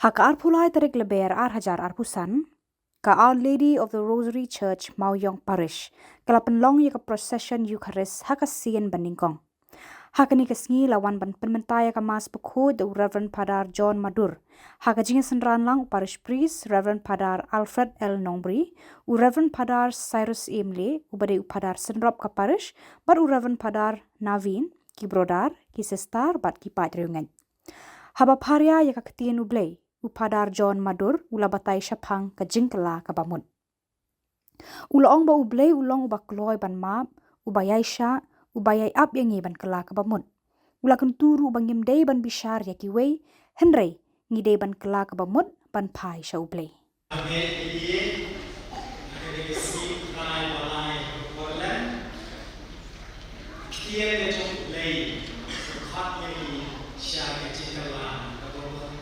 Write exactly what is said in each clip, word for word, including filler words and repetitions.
Ha ka arphew lai tarik Lber ar hajar arphew san, ka Our Lady of the Rosary Church Mawiong Parish ka la pynlong ïa ka procession Eucharist ha ka sien ba nyngkong. Ha kane ka sngi la wan ban pynmynta ïa ka Mass Bakhuid da u Reverend Father John Madur. Ha ka jingïasynran lang u Parish Priest Reverend Father Alfred L Nongbri, u Reverend Father Cyrus Emley, uba dei u Father synrop ka Parish, bad u Reverend Father Naveen, ki brother, ki sister, bad ki paid riewngeit. Haba pharia ïa ka ktien U Blei, u Father John Madur u la batai shaphang ka jingkylla kaba mut. U la ong ba U Blei u long uba kloi ban map, uba ïaishah, uba ïai ap ïa ngi ban kylla kaba mut. U la kyntu ruh ba ngim dei ban bishar ïa kiwei, hynrei ngi dei ban kylla kaba mut ban phai sha U Blei. Ktien ka jong U Blei ka khot ïa ngi sha ka jingkylla kaba mut.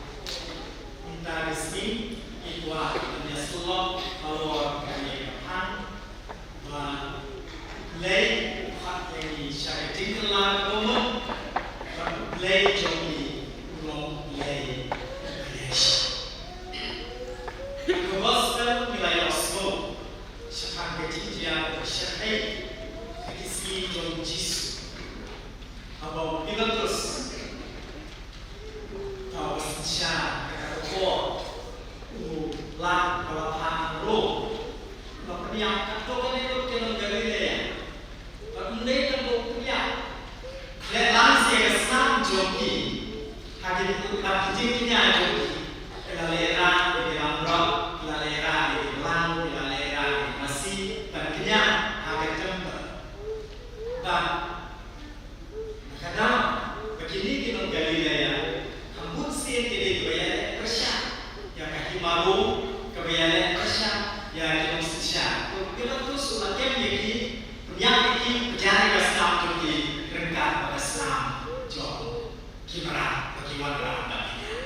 Mynta ka sngi ngi kwah ban ïasyllok halor kane ka phang ba U Blei u khot ïa ngi sha ka jingkylla kaba mut. Bad U Blei jong ngi u long U Blei uba ïaishah. Ka gospel ngi la ïohsngew shaphang ka jingjia kaba shyrkhei ha ki sngi jong u Jisu. Haba u Pilatus, uba synshar ha kata ka por, u la, ba la phah na Rom, u la pynïap katto katne lut ki nong Galilea. Bad ym dei tang ba u pynïap, khleh lang sha ka snam jong ki, ha ki, ha ki jingkñia jong ki, ki la lehraiñ ïa ki langbrot, ki la lehraiñ ïa ki blang, ki la lehraiñ ïa ki masi, ban kñia ha ka templ. Bad na ka daw ba kine ki nong Galilea, kham bun sien ki dei kiba ïaleh pyrshah ïa ka hima Rom, kaba ïaleh pyrshah ïa ki nongsynshar. Te u Pilatus u la kem ïa ki, pynïap ïa ki, pynjah ïa ka snam jong ki, ryngkat bad ka snam jong ki mrad ba ki wanrah ban kñia.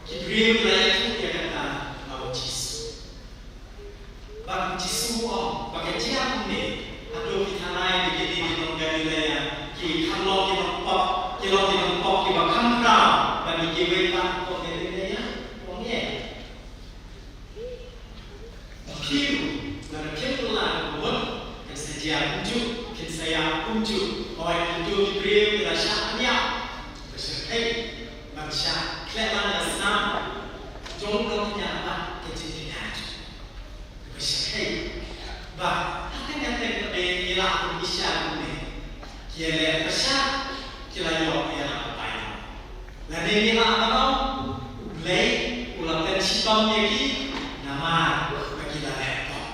Ki briew ki la ïathuh ïa kata ha u Jisu. Bad u Jisu u ong ba ka jia kumne, hato ki tharai ba kine ki nong Galilea ki kham long ki nongpop, ki long ki nongpop kiba kham khraw ban ïa kiwei pat ki nong Galilea? Ong ïa. Phi ruh lada phim kylla kaba mut, phin sa jia kumjuh, phin sa ïap kumjuh. Hooid, hato ki briew ki la shah pynïap, ba shyrkhei ban shah khleh lang ka snam jong u nongkñia bad ka jingkñia jong u. Ba shyrkhei. Bad ha kane ka teng pat ngi lah ban bishar kumne. Ki ïaleh pyrshah, ki la ïoh ïa la ka paidbah. Lane ngi lah ban ong, U Blei u la pynshitom ïa ki namar ba ki la leh pop.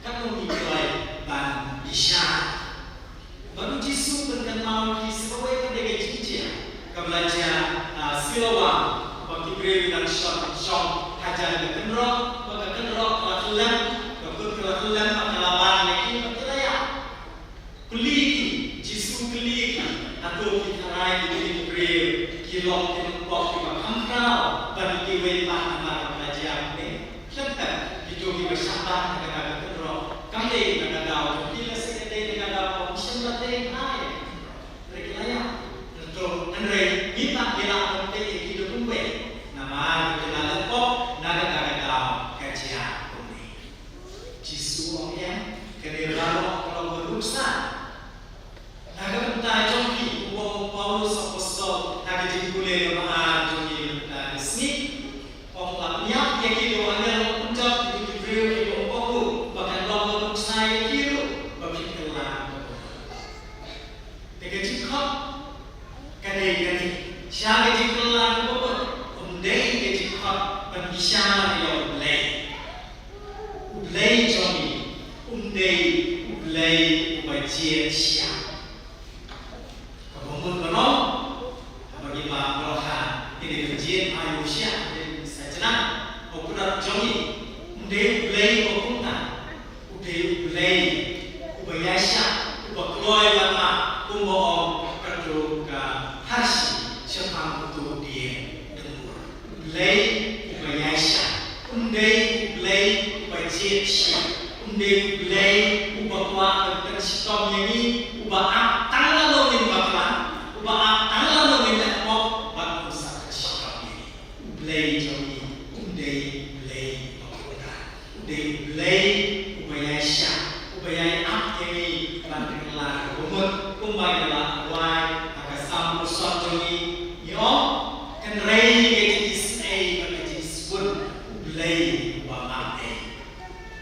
Katno ngi kloi ban bishar. Bad u Jisu u pynkynmaw ïa ki sa kawei pat de ka jingjia kaba la jia, ah, Siloam, ba ki briew ki dang shong, shong hajan ka kynroh, ba ka kynroh ka la kyllem, ka kut ka la kyllem, ba ka la ban ïa ki, ba ki la ïap. Kylli ki, Jisu u kylli ki, hato ki tharai ba kine ki briew ki long ki nongpop kiba kham khraw ban ïa kiwei pat namar ba la jia kumne? Khlem pep kito kiba shah ban na ka daw ka kynroh, kam dei na ka daw jong ki, lehse ka dei na ka daw ba ym shym la dei bha ïa ka kynroh. Hynrei ki la ïap. Hynrei, hynrei ngi pat ngi lah ban peit ïa ki da kumwei, namar ba ki la leh pop na ka daw ka daw ka jia kumne. Jisu u ong ïa kane, baroh ka long ba nuksan. Na ka bynta jong phi, u ong u Paulus Apostol ha ka jingpule kaba ar jong ngi mynta ka sngi. U ong, la pynïap ïa ki da u angel ba pynjot, kito ki briew kiba ym kohnguh, ba kan long ba nuksan ïa ki ruh ba phin kylla. Te ka jingkhot ka dei kane, sha ka jingkylla kaba mut, ym dei ka jingkhot ban bishar ïa U Blei. U Blei jong ngi um dei U Blei uba jied shyiap. Kaba mut ban ong, haba ngi map noh ha kine ki jingjied ayu shyiap, ki sa jnang, ba u Kynrad jong ngi um dei U Blei uba kumta. U dei U Blei uba ïaishah, uba kloi ban map, kumba ong katto ka harshen shaphang uto u dieng dynmur. U Blei uba ïaishah, um dei U Blei uba jied shyiap, um dei U Blei uba kwah ban pynshitom ïa ngi, uba ap tang lano ngin bakla, uba ap tang lano ngin leh pop, bad um sa pynshitom ïa ngi. Blei jong ngi um dei Blei uba pura. U dei Blei uba ïaishah, uba ïai ap ïa ngi ban kylla ka bamut, kumba ngi la wai ha ka Salm kaba sawdong jong ngi, ngi ong, kynrei ka jingisynei bad ka jingsbun, U Blei uba marei.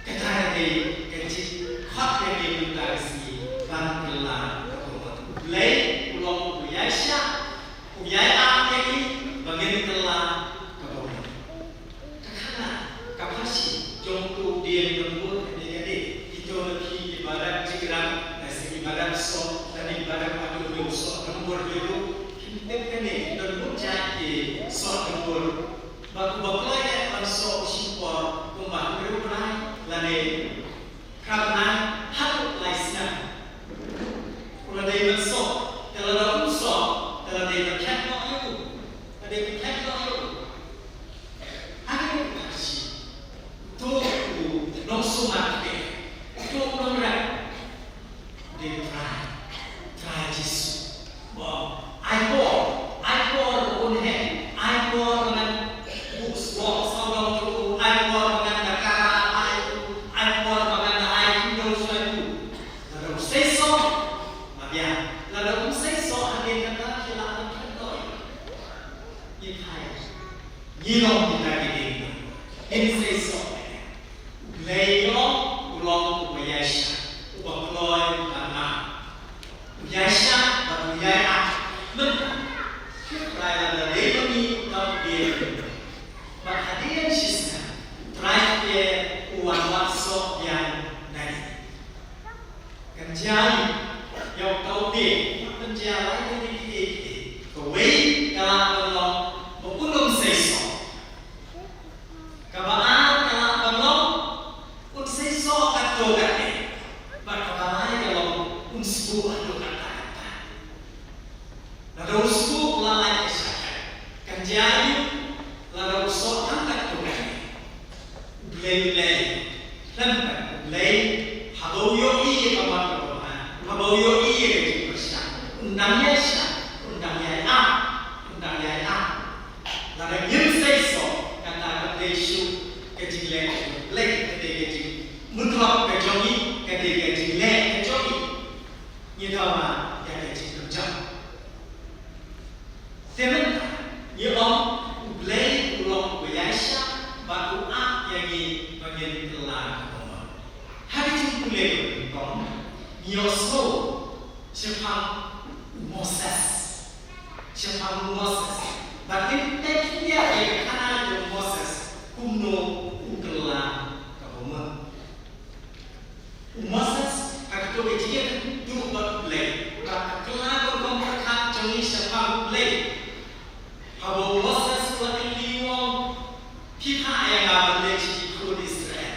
Kata ka dei ka jingkhot ïa ngi mynta ka sngi ban kylla ka bamut. U Blei u long uba ïaishah, u ïai ap ïa ngi ba ngin kylla ka bamut. Ka khana, ka pharshi jong uto u dieng don bor kane kane, kito na phi kiba rep jingïarap, lane kiba rep soh, lane kiba rep haduh soh don bor, ki ruh kim tip kane, don bun jait ki soh don bor. Bad uba kloi eh ban soh u shim por kumba hynriew bnai lane phra bnai haduh lai snem. U la dei ban soh, te lada um soh, te la dei ban khet noh ïa u. La dei ban khet noh ïa u. Ha kane ka pharshi, uto u nongsumar kpeh, uto u nongrep, u dei u Trai, u Trai Jisu. Ba, ai por, ai por ba un heh, ai por ba ngan buh sboh sawdong jong u, ai por ba ngan da kara ai u, ai por ba ngan da ai khyndew shuwa u. Lada u sei soh, ma biang, lada um sei soh, hadien kata ki lah ban kyndoh ïa u. Ngi phai, ngi long kita ki dieng, ngin sei soh. U Blei u long, u long uba ïaishah, uba kloi, uba ngam. U ïaishah bad u ïai ap. Mynta, ki Trai, lada dei ma ngi uta u dieng, bad hadien shisnem U Trai u wan wad soh biang na ngi. Kan jia ïa uta u dieng, kan jia lai kine kiei kiei. Kawei ka lah ban long ba un ym sei soh. Kaba ar ka lah ban long un sei soh katto katne. Bad kaba lai ka long un sbuh haduh katta katta. Lada u sbuh u la lait ka shakri, kan jia aïu lada u soh tang katto katne? U Blei u leh, khlem pat U Blei, haba u ïohi ïa ka mon kaba bha, haba u ïohi ïa ka jingpyrshah, un dang ïaishah, un dang ïai ap, un dang ïai ap. Lada ngim sei soh, kata ka dei shuh ka jingleh ka jong U Blei, ka dei ka jingmuthlop ka jong ngi, ka dei ka jingleh ka jong ngi. Ngi dawa ïa ka jingkynjah. Te mynta ngi ong U Blei u long uba ïaishah bad u ap ïa ngi ba ngin kylla ka bamut. Ha ka jingpule kaba nyngkong ngi ïohsngew shaphang u Moses. Shaphang u Moses. Bad ngin peit khyndiat ïa ka khana jong u Moses kumno u kylla ka bamut. U Moses, ha kato ka jingïakynduh bad U Blei, bad ka kylla ka rukom pyrkhat jong ngi shaphang U Blei. Haba u Moses u la kylli u ong, phi phah ïa nga ban leit sha ki khun Israel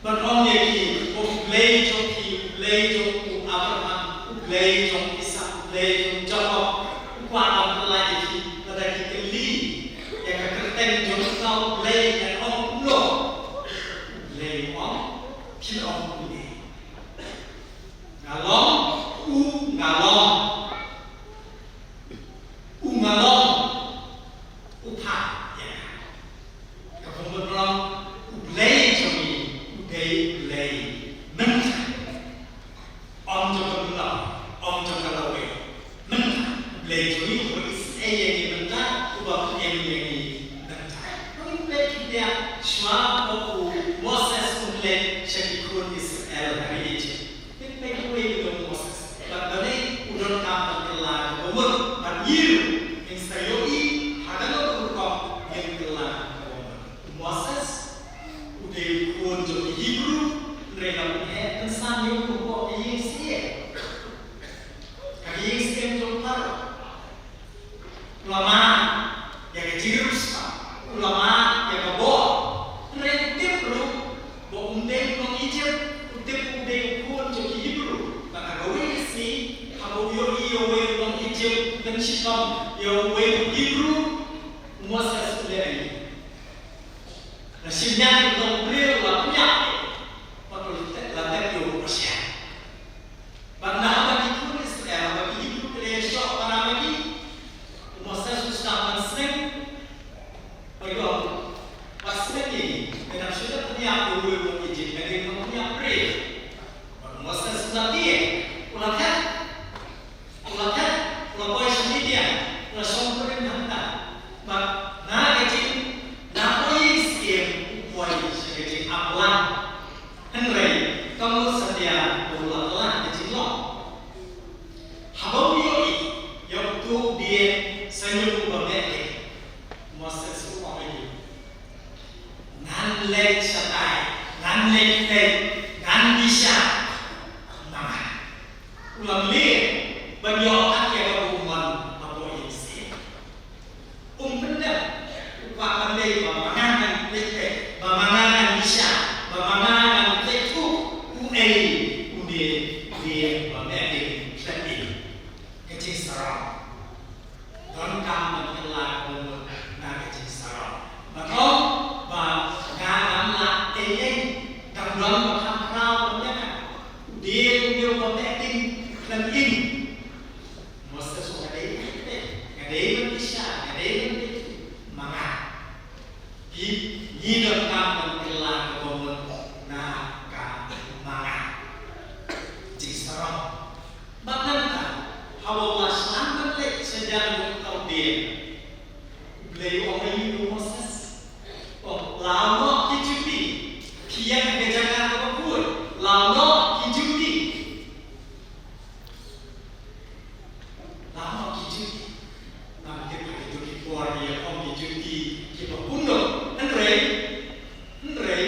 ban ong ïa ki ba U Blei jong phi, U Blei jong u Abraham, U Blei jong Isak, U Blei jong Jakob, u kwah ban pyllait ïa ki, lada ki kylli ïa ka kyrteng jong uta U Blei, yn ong kumno? U Blei u ong, phin ong kumne. Nga long u nga long. U nga long. U phah ïa nga. Ka bynta ba long U Blei jong ngi u dei U Blei mynta. Ym jong ka bynta, ym jong ka lawei. Mynta U Blei jong ngi uba isynei ïa ngi mynta, uba pynïeng ïa ngi mynta. Ngi peit khyndiat shuwa ba u Moses un leit sha ki khun Israel ha ri Ijipt. Ngin peit kawei ka jong u Moses. Bad balei u donkam ban kylla ka bamut, bad ngi ruh ngin sa ïohi ha kano ka rukom ngin kylla ka bamut. U Moses u dei u khun jong ki Hebru, hynrei la pynheh pynsan ïa u hapoh ka ïing syiem, ka ïing syiem jong u Pharaoh. U la mad ïa ka jingriewspah, u la mad ïa ka bor. Hynrei u tip ruh ba um dei u nong Ijipt, u tip u dei u khun jong ki Hebru. Bad ha kawei ka sngi, haba u ïohi ïa uwei u nong Ijipt u pynshitom ïa uwei u Hebru, u Moses u leh aïu? La shim ñiang ïa uta u briew, la pynïap ïa u, bad u la tep, la tep ïa u ha ka shiang. Bad naba ki khun Israel, haba ki Hebru ki la ïashoh para ma ki, u Moses u sdang ban sneng, bad u Ngan leit shatai, ngan leit peit, ngan bishar. Manga. U lam leh ban ïoh kat ïa ka bymman hapoh ïing sien. Um pyndem, u kwah ban leit ba manga ngan leit peit, ba manga ngan bishar, ba manga ngan leit thuh, uei une u dei ba meh ding khlem ïing. Ka jingsarong. Donkam ban kylla ka bamut na ka jingsarong. Ba ong ba nga ngam lah ei ei, dang don ba kham khraw ban ïa nga. U dei u dei ba meh ding khlem ïing. Moses u nga dei, nga dei ban bishar, nga dei ban bishar. Manga. Ngi, ngi donkam ban kylla ka bamut na ka manga. Jingsarong. Bad nangta, haba u la sdang ban leit sha jan jong uta u dieng, U Blei u ong ïa u Moses, u ong, law noh ki juti, phi ïeng ha ka jaka kaba khuid, law noh ki juti. Law noh ki juti. Nang tip ha kito ki por ngi ïa phong ki juti kiba kynduh. Hynrei, hynrei,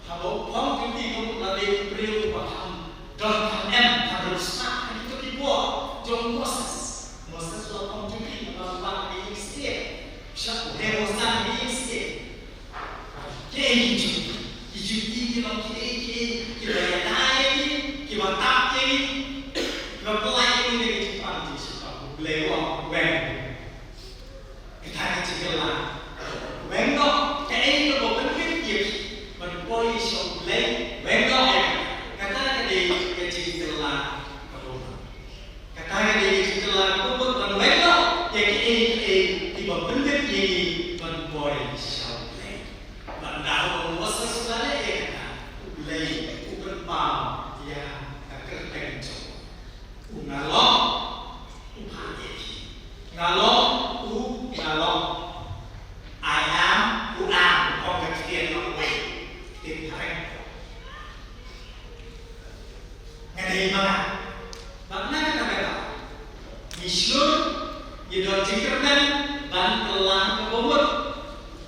haba u phong juti ka mut la dei u briew uba kham don kham em, kham riewspah ha kito ki por jong u Moses. Moses u la phong juti namar u la dei ïing sdang. Sha u heh u san ïing sdang. Kiei ki juti? Ki juti ki long kiei kiei kiba ïada ïa ngi, kiba tap ïa ngi, kiba pynlait ïa ngi na ka jingpang jingshitang. U Blei u ong weng. Kata ka jingkylla. Weng noh, kaei kaba pynbit ïa phi ban poi sha U Blei, weng noh ïa kata. Kata ka dei ka jingkylla kaba Kata ka dei ka jingkylla kaba mut ban weng noh ïa kiei kiei kiba pynbit ïa ngi ban poi sha U Blei. Bad ynda u Moses u la leh ïa kata, U Blei u pynpaw ïa ka kyrteng jong u. U Nga long, u phah ïa phi. Nga long, u Nga long. I am who am, ong ka ktien long wei. Ktien phareng. Nga dei ma nga. Bad na kata ka daw ngi shlur, ngi don jingkyrmen ban kylla kaba mut.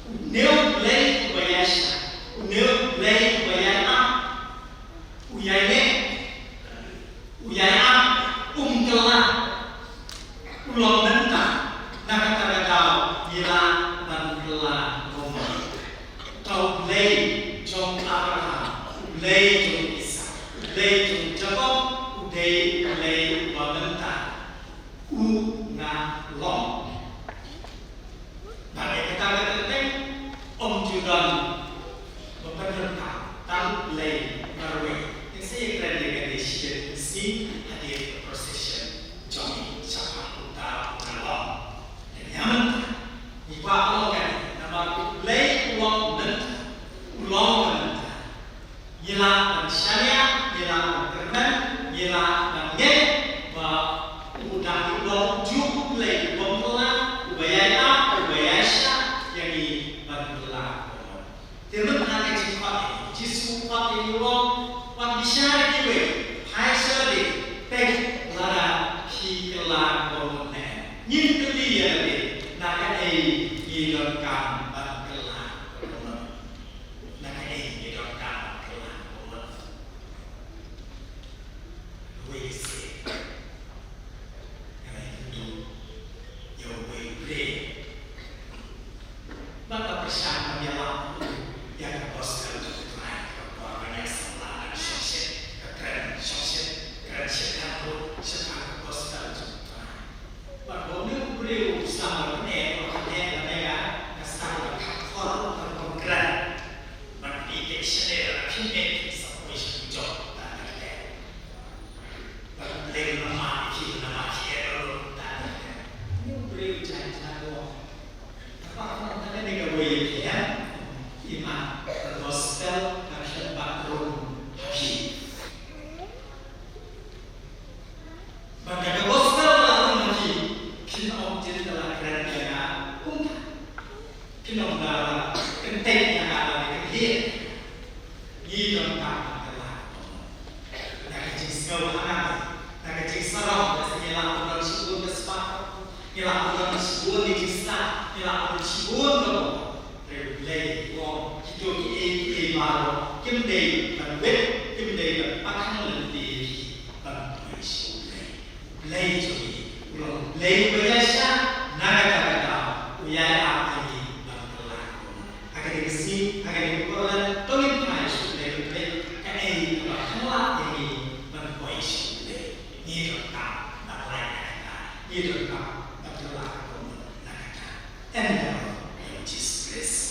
Une U Blei uba ïaishah, une U Blei uba ïarap, u ïaineh, u ïarap, um kylla. U long mynta, na kata ka daw ngi lah ban kylla kumno? Uta U Blei jong Abraham, U Blei jong Isak, U Blei jong Jakob, u dei U Blei uba mynta. U Nga long. Bad ïa kata ka kyrteng ym ju don ba pyndonkam tang U Blei marwei. Ngin sa ïakren ïa kane shibun sngi hadien ka procession jong ngi shaphang uta U Nga long. Te ïa mynta ngi kwah ban ong kane namar U Blei u long mynta, u long mynta. Ngi lah ban shaniah, ngi lah ban kyrmen, ngi lah ban ngeit ba u dang u long ujuh U Blei uba kylla, uba ïaineh, uba ïaishah ïa ngi ban kylla. Te mynta ka jingkhot ïa ngi, Jisu u khot ïa ngi u ong, wat bishar ïa kiwei, phai sha lade, peit lada phi kylla kaba mut ne em. Ngin kylli ïa lade, na kaei ngi donkam ban kylla kaba mut? Na kaei ngi donkam ban kylla kaba mut? Wei se. Nga la ïakynduh ïa uwei u briew. Bad ka pyrshang ban ïalap ïa ka gospel jong U Trai, ka por ban ïasamla, ban shongshit, ka kren shongshit, kren shit kynduh shaphang ka gospel jong U Trai. Bad ba une u briew u sdang ban ïeh, ban ïeh, ban ïeh, ka sdang ban khot, ban khot, ban kren. Ban pynbeit shane, ban pynbeit sa poi sha u jong, ban kren. Ba U Blei u la mad ïa phi, u la mad ïa phi, u la mad ïa phi. Une u briew u jai, u jai, u ong, kata, kata, kata ka dei kawei ïa phi, eh? I mat ka gospel ka khlem bat rung ha phi. Bad ka gospel ka la rung ha phi, phin ym ju la kren ïa nga kumta. Phin ym la kyntait ïa nga lane kyndiat. Ngi donkam ban kylla. Na ka jingsngew hangne, na ka jingsarong, lehse ngi lah ban don shibun ka spah, ngi lah ban don shibun ka jingstad, ngi lah ban don shibun ka bor. Hynrei U Blei u ong, kito Kim dei ban wit, kim dei ban pathang lynti ïa ki ban poi sha U Blei. U Blei jong ngi u long Blei uba ïaishah na kata ka daw, u ïai ap ïa ngi ban kylla. Ha kane ka sngi, ha kane ka por, to ngin phai sha U Blei, U Blei, kaei kaba pynkylla ïa ngi ban poi sha U Blei. Ngi donkam ban lait na kata, ngi donkam ban kylla na kata. Em, Jesus Christ.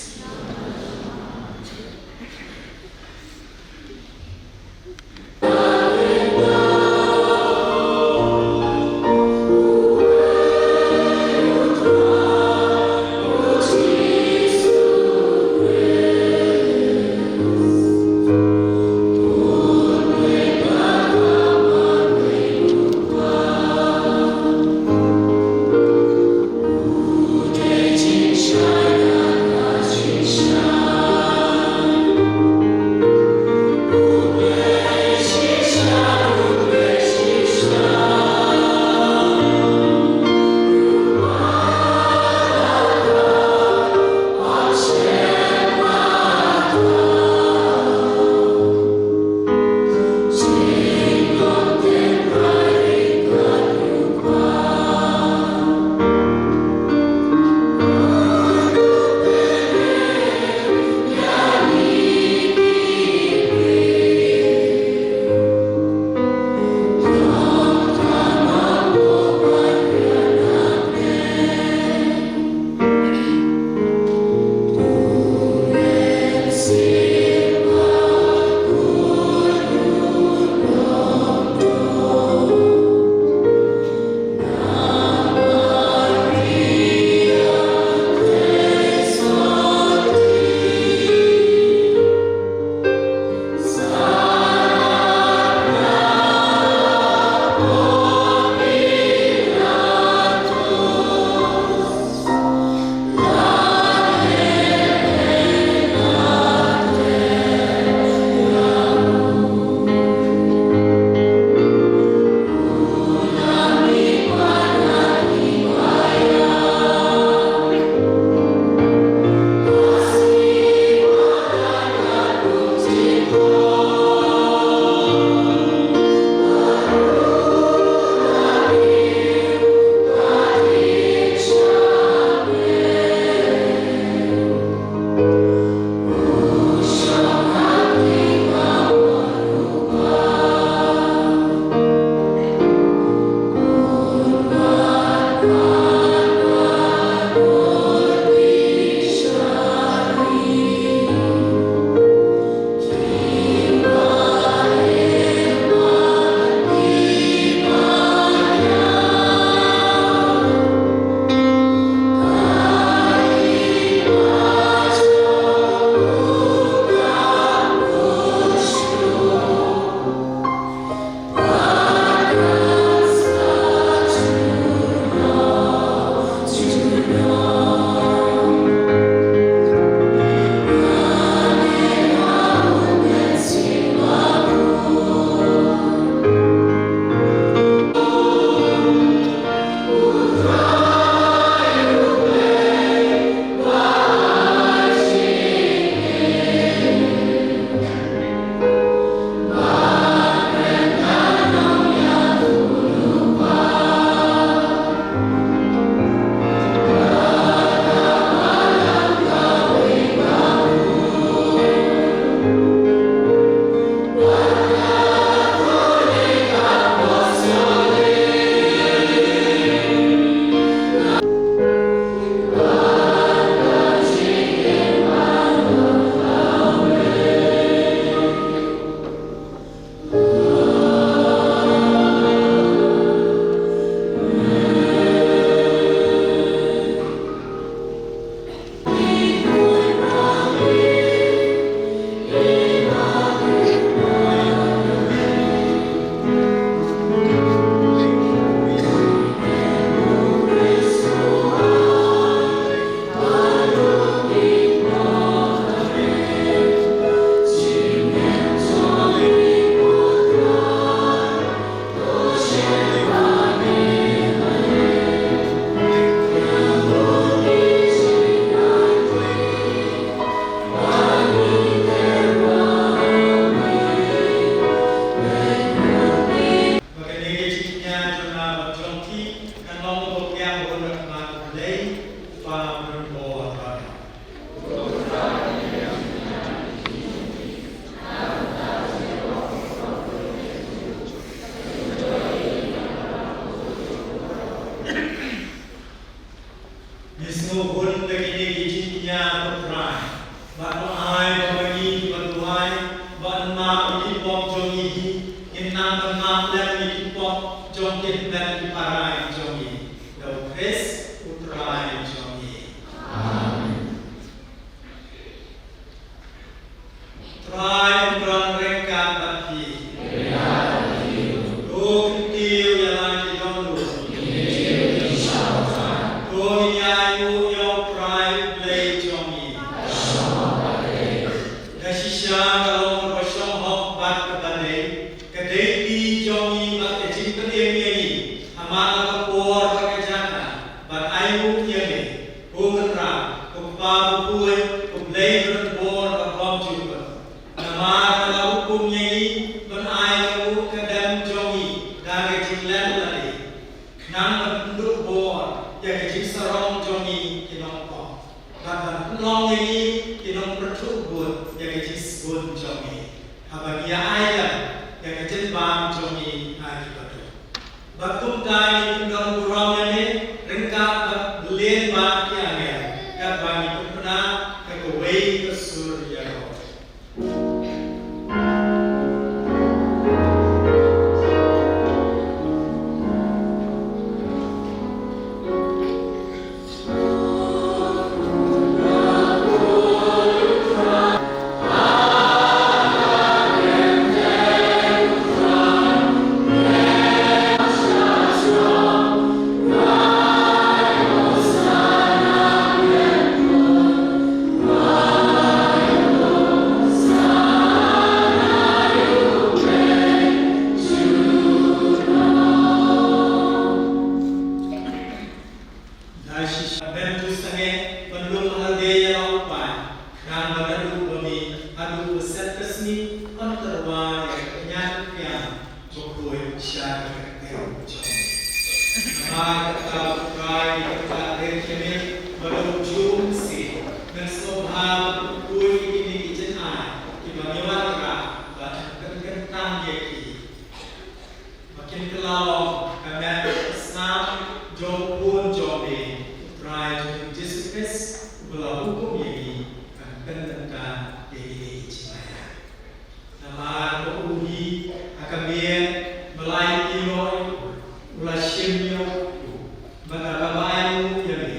Trai, bad to ai ba ma ngi kiba duwai, ba yn map ïa ki pop jong ngi hi, ngin nang ban map lem ïa ki pop jong ki hynmen ki para jong ngi. Da U Khrist U Trai jong ngi. Amen. Trai un don ryngkat bad phi. To kyntiew ïa la ki dohnud. To ngin ïa ainguh ïa U Trai U Blei jong ngi. Da shisha ka long kaba shong hok bad kaba dei, ka dei kti jong ngi bad ka jingpynim ïa ngi. Hamar la ka por bad ka jaka ban ainguh ïa me, ko Kynrad, ko Kpa bakhuid, ko Blei ba don bor bad bymjukut. Namar ba la hukum ïa ngi ban ai ka nguh ka dem jong ngi da ka jingleh lade, khnang ban pynduh bor ïa ka jingsarong jong ngi ki nongpop, bad ban pynlong ïa ngi ki nongpyrthuh bud ïa ka jingsbun jong ngi, haba ngi ïa ai lem ïa ka jingbam jong ngi ha kiba duk. Bad kumta ngin don burom ïa me ryngkat bad byllieng bad ki angel, katba ngi pynbna da kawei ka sur ïaroh. Da shisha mem ju sangeh ban lum halade ïa la u paid, khnang ba naduh ba mih haduh ba set ka sngi, yn tyrwa ïa ka kñia ka pyrshang bakhuid sha ka kyrteng jong me. Namar kata U Trai, kata ka rit ka miet ba dei jong me, ngan sngewbha ban khuid ïa kine ki jingai kiba ngi wanrah ba yn kyntan ïa ki. Ba kin kylla long ka met ka snam jong U Khun jong me, U Trai jong ngi U Jisu Khrist, uba la hukum ïa ngi ban pynbynta ïa kine ki jingmaya. Namar ba u hi ha ka miet, ba la ïohi ïa u, u la shim ïa u, bad haba u ainguh ïa me,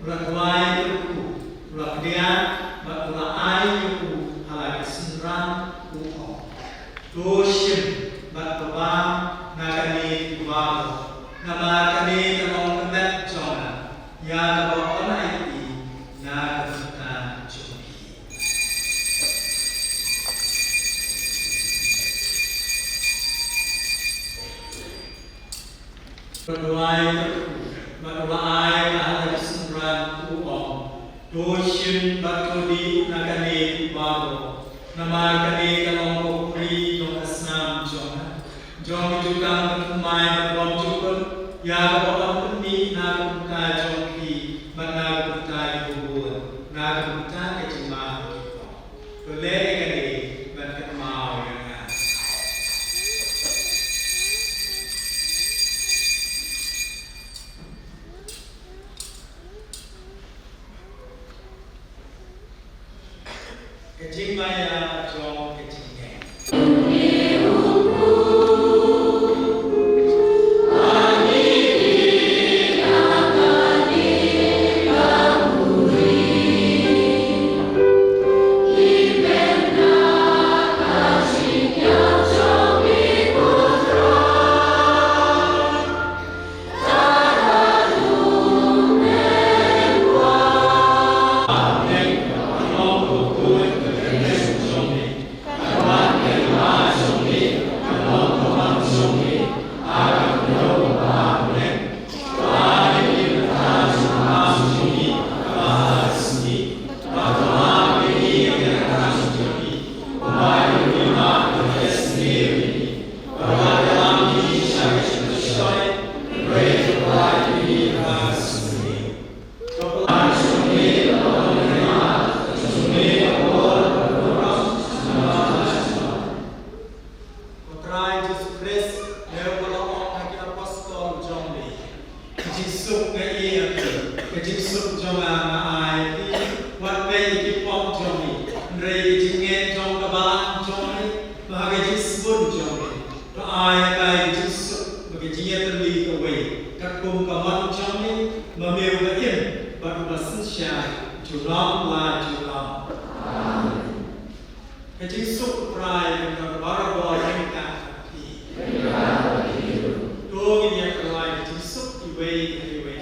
u la duwai ïa u, u la pdiang, bad u la ai ïa u ha la ki synran, u ong: To shim bad to bam na kane phi baroh, namar kane ka long ka met jong nga, ïa kaba yn aiti na ka bynta jong phi. U la duwai ïa u, bad u la ai ïa ka ha la ki synran, u ong: To shim bad to dih na kane phi baroh, namar kane ka long ka khuri jong ka snam jong nga, jong ka jutang bathymmai bad bymjukut, ïa kaba yn pynmih na ka bynta jong phi bad na ka bynta kiba bun, na ka bynta ka jingmap ki pop. To leh ïa kane ban kynmaw ïa nga. Ka jingmaya jong ka jingngeit. Ki pop jong ngi, hynrei ka jingngeit jong ka balang jong ngi, ba ha ka jingsbun jong ngi, to ai ïa ka jingsuk, ba ka jingïatylli kawei, katkum ka mon jong ngi, ba me u ba im, bad u ba synshar, junom la junom. Ka jingsuk U Trai, ka barabor, ka phi. To ngin ïa kyrwai ka jingsuk iwei ïa iwei.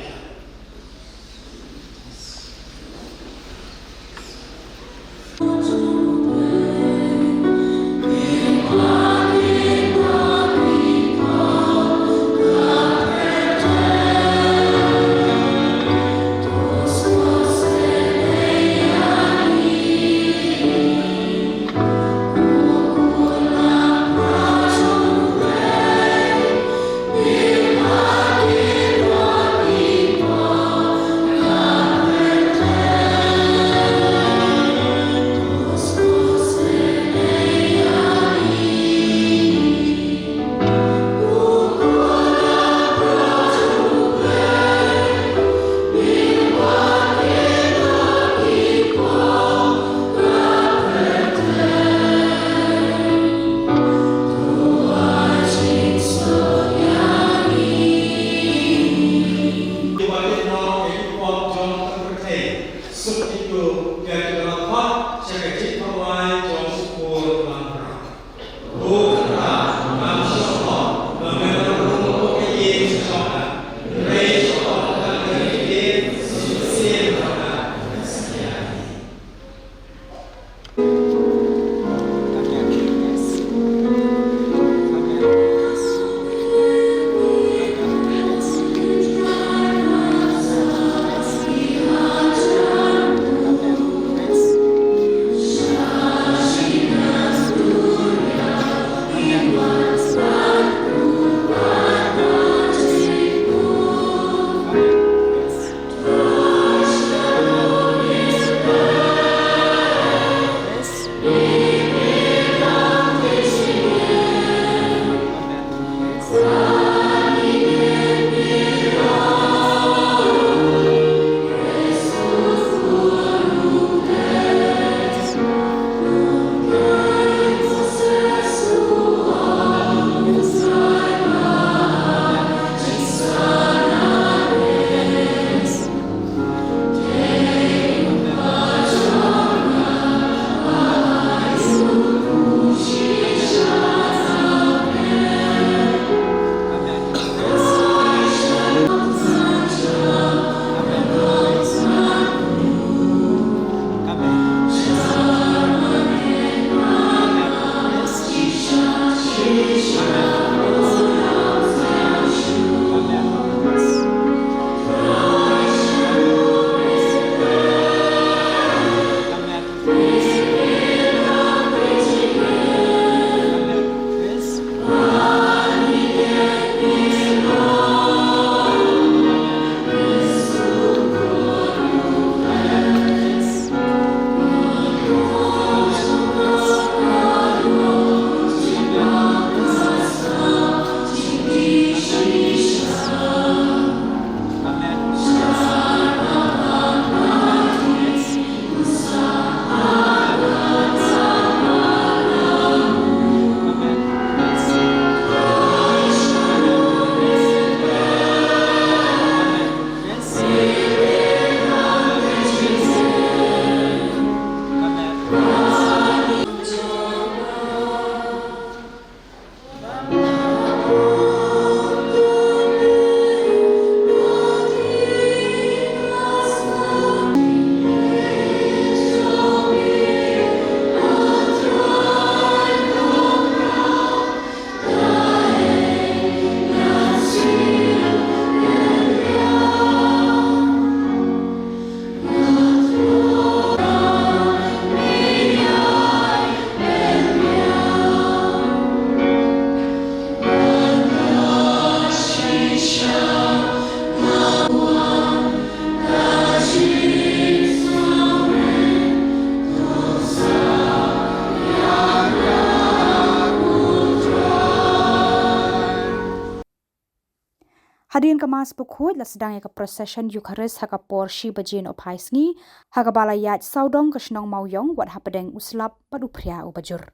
Hadien ka Mass Bakhuid la sdang ïa ka procession Eucharist ha ka por shi baje nohphai sngi, ha kaba la ïaid sawdong ka shnong Mawïong wat hapdeng u slap bad u phria uba jur.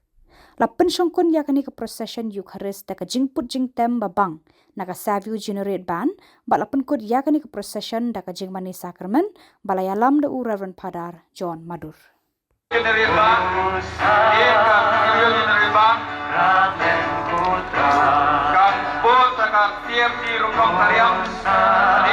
La pynshongkun ïa kane ka procession Eucharist da ka jingput jingtem babang na ka Savio Juniorate Band, bad la pynkut ïa kane ka procession da ka jingmane sakramen ba la ïalam da u Reverend Father John Madur. Kan bud sa ka C F C Rungkong Tariang. Kan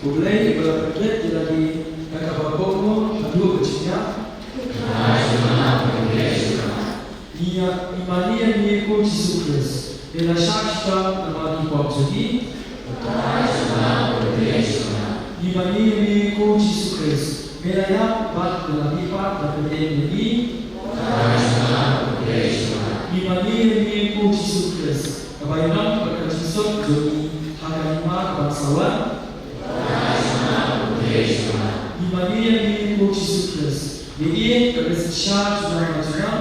U Blei uba la pynkhiah ïa lade na kaba kohnguh haduh ka jingïap. Ngi ïa, ngi mane ïa me ko Jisu Khrist, me la shah shitom namar ki pop jong ngi. Ngi mane ïa me ko Jisu Khrist, me la ïap bad me la mihpat ban pynim ïa ngi. Ngi mane ïa me ko Jisu Khrist, kaba ïalam bad ka jingsuk jong ngi ha ka hima kaban sa wan. Ngi mane ïa me ko Jisu Khrist, me ïeit kaba synshar junom la junom.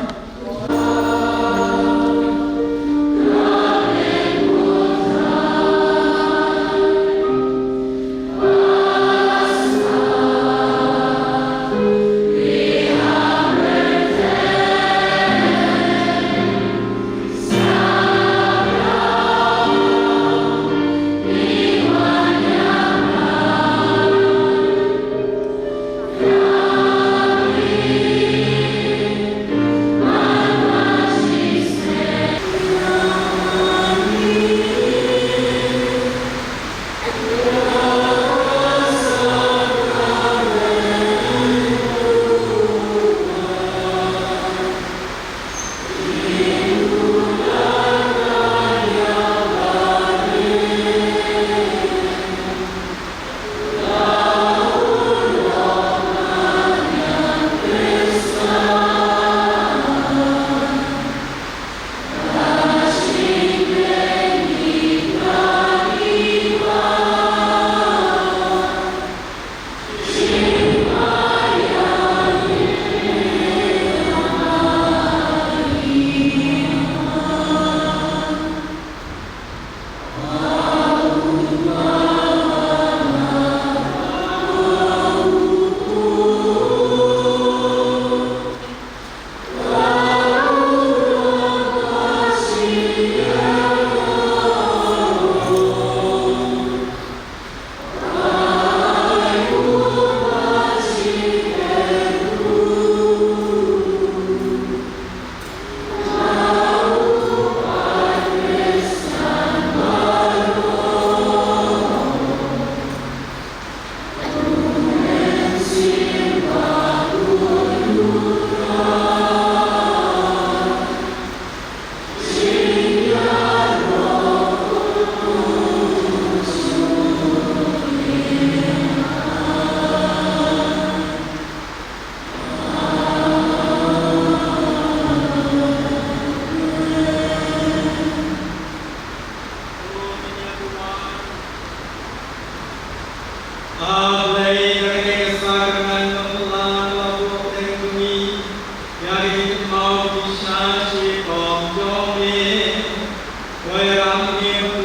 Ïa ngi